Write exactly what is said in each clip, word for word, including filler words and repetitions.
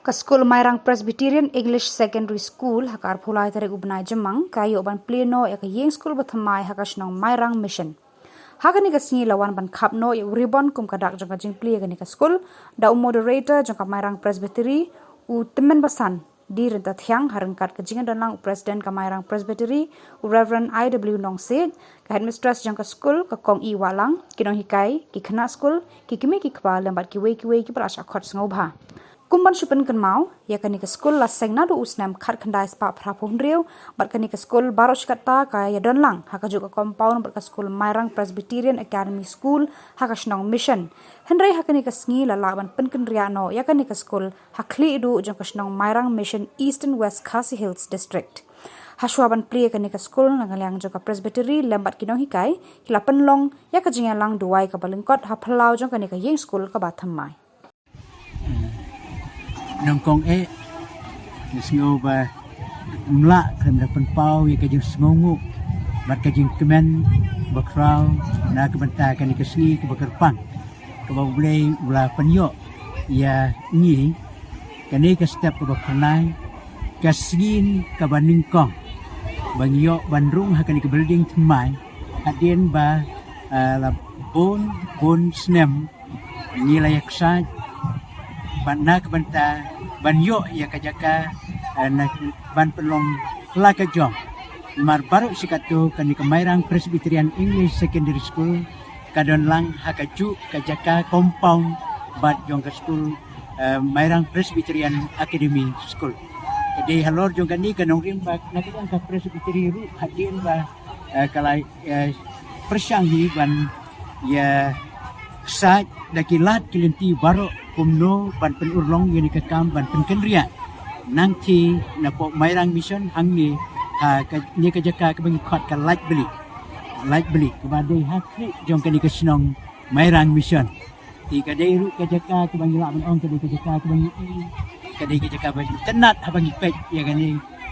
Ka skul Mairang Presbyterian English Secondary School ha ka arphew lai tarik u bnai Jymmang ka ïoh ban plie noh ïa ka ïing skul ba thymmai ha ka shnong Mairang Mission. Ha kane ka sngi la wan ban khap noh ïa u ribbon kum ka dak jong ka jingplie kane ka skul da u moderator jong ka Mairang Presbytery, u Tymmen Basan D Ryntathiang, ha ryngkat ka jingdon lang u president ka Mairang Presbytery, u Reverend I W Nongsiej, ka headmistress jong ka skul ka Kong E Wahlang, ki nonghikai, ki khynnah skul, ki kmie ki kpa lem bad kiwei kiwei kiba la shah khot sngewbha. Kum ban shu pynkynmaw, ïa kane ka skul la seng naduh u snem khatkhyndai spah phra phew hynriew, bad kane ka skul baroh shi katta ka ïadon lang ha kajuh ka compound bad ka skul Mairang Presbyterian Academy School ha ka shnong Mission. Hynrei ha kane ka sngi la lah ban pynkynriah noh ïa kane ka skul ha khlieh duh jong ka shnong Mairang Mission, Eastern West Khasi Hills District. Hashwa ban plie kane ka skul na ka liang jong ka Presbytery lem bad ki nonghikai ki la pynlong ïa ka jingïalang duwai kaba lyngkot ha phyllaw jong kane ka ïing skul kaba thymmai. Nyngkong eh, nga sngew ba ym lah khlem da pynpaw ïa ka jingsngewnguh bad ka jingkmen bakhraw na ka bynta kane ka sngi kaba kyrpang kaba U Blei u la pynïoh ïa ngi. Kane ka step kaba phyrnai, ka sngi kaba nyngkong ba ngi ïoh ban rung ha kane ka building thymmai, hadien ba, ah, la bun bun snem ngi la ïaksaid bad na ka bynta ban ïoh ïa ka jaka, eh, na ban pynlong la ka jong. Namar baroh shi katto kane ka Mairang Presbyterian English Secondary School ka don lang ha kajuh ka jaka compound bad jong ka skul, eh, Mairang Presbyterian Academy School. Ka dei halor jong kane ka nongrim ba na ka jong ka Presbytery ruh hadien ba, eh, ka la, eh, pyrshang hi ban ïa ksaid da ki lad ki lynti baroh kumno ban pynurlong ïa kane ka kam ban pynkynriah nangta napoh Mairang Mission hangne ha kane ka jaka kaba ngi khot ka Laitbylli. Laitbylli kaba dei ha khlieh jong kane ka shnong Mairang Mission. Te ka dei ruh ka jaka kaba ngi lah ban ong ka dei ka jaka kaba ngi i, ka dei ka jaka ba itynnad haba ngi peit ïa kane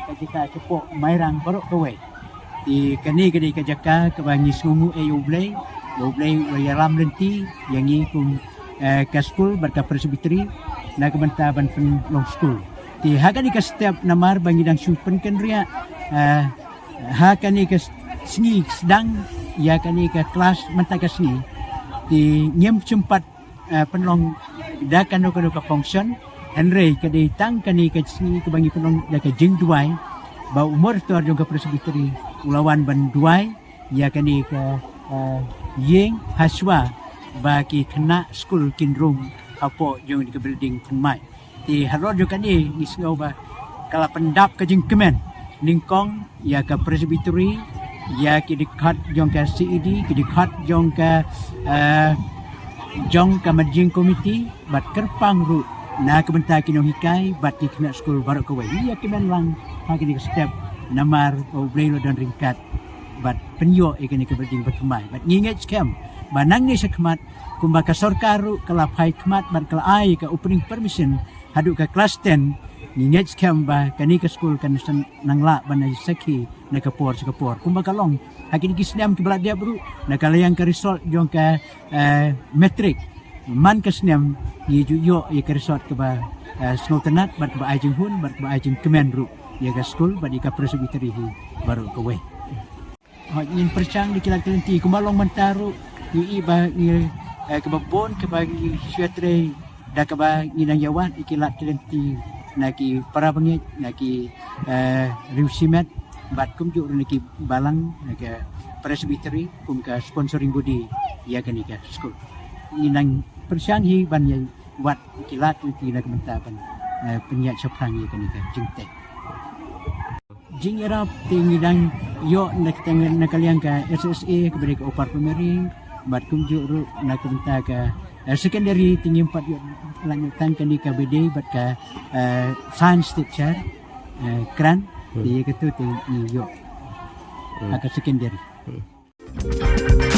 ka jaka shapoh Mairang baroh kawei. Te kane ka dei ka jaka kaba ngi sngewnguh ïa U Blei, ba U Blei u la ïalam lynti ïa ngi kum, eh, ka skul bad ka Presbytery na ka bynta ban pynlong skul. Te ha kane ka step namar ba ngi dang shu pynkynriah, eh, ha kane ka sngi sdang ïa kane ka klas mynta ka sngi. Te ngim shym pat, eh, pynlong da kano kano ka function, hynrei ka dei tang kane ka sngi kaba ngi pynlong da ka jingduwai ba u moderator jong ka Presbytery u la wan ban duwai ïa kane ka, eh, ïing hashwa ba ki khynnah skul kin rung hapoh jong ka building thymmai. Te halor jong kane ngi sngew ba ka la pyndap ka jingkmen nyngkong ïa ka Presbytery, ïa ki dkhot jong ka C E D, ki dkhot jong ka, eh, jong ka Managing Committee bad kyrpang ruh na ka bynta ki nonghikai bad ki khynnah skul baroh kawei. Ngi ïa kmen lang ha kane ka step namar ba U Blei u la don ryngkat bad pynïoh ïa kane ka building ba thymmai. Bad ngi ngeit skhem ba nangne shakhmat kumba ka sorkar ruh ka la phai khmat bad ka la ai ka opening permission haduh ka klas ten, ngi ngeit skhem ba kane ka skul kan sa nang lah ban ïa sakhi na ka por sha ka por. Kumba ka long ha kine ki snem kiba la dep ruh na ka liang ka result jong ka, eh, matric man ka snem ngi ju ïoh ïa ka result kaba, eh, sngewtynnad bad kaba ai jinghun bad kaba ai jingkmen ruh ïa ka skul bad ïa ka Presbytery hi baroh kawei. Hooid, ngin pyrshang da ki lad ki lynti kumba long mynta ruh, ngi i ba ngi, eh, kaba bun kaba ngi shu ïatrei da kaba ngi nang ïawad ïa ki lad ki lynti na ki para bangeit, na ki, eh, riewshimet bad kumjuh ruh na ki balang, na ka Presbytery kum ka sponsoring body ïa kane ka skul. Ngi nang pyrshang hi ban ïawad ïa ki lad ki lynti na ka bynta ban, eh, pynïaid shaphrang ïa kane ka jingtei. Jingïarap te ngi dang ïoh na ka teng na ka liang ka S S A kaba dei ka upper primary bad kumjuh ruh na ka bynta ka, eh, secondary te ngim pat ïoh lait tang kane kaba dei bad ka, eh, science teacher, eh, grant. Hmm. Te ïa katu te ngi ïoh, hmm, ha ka secondary. Hmm.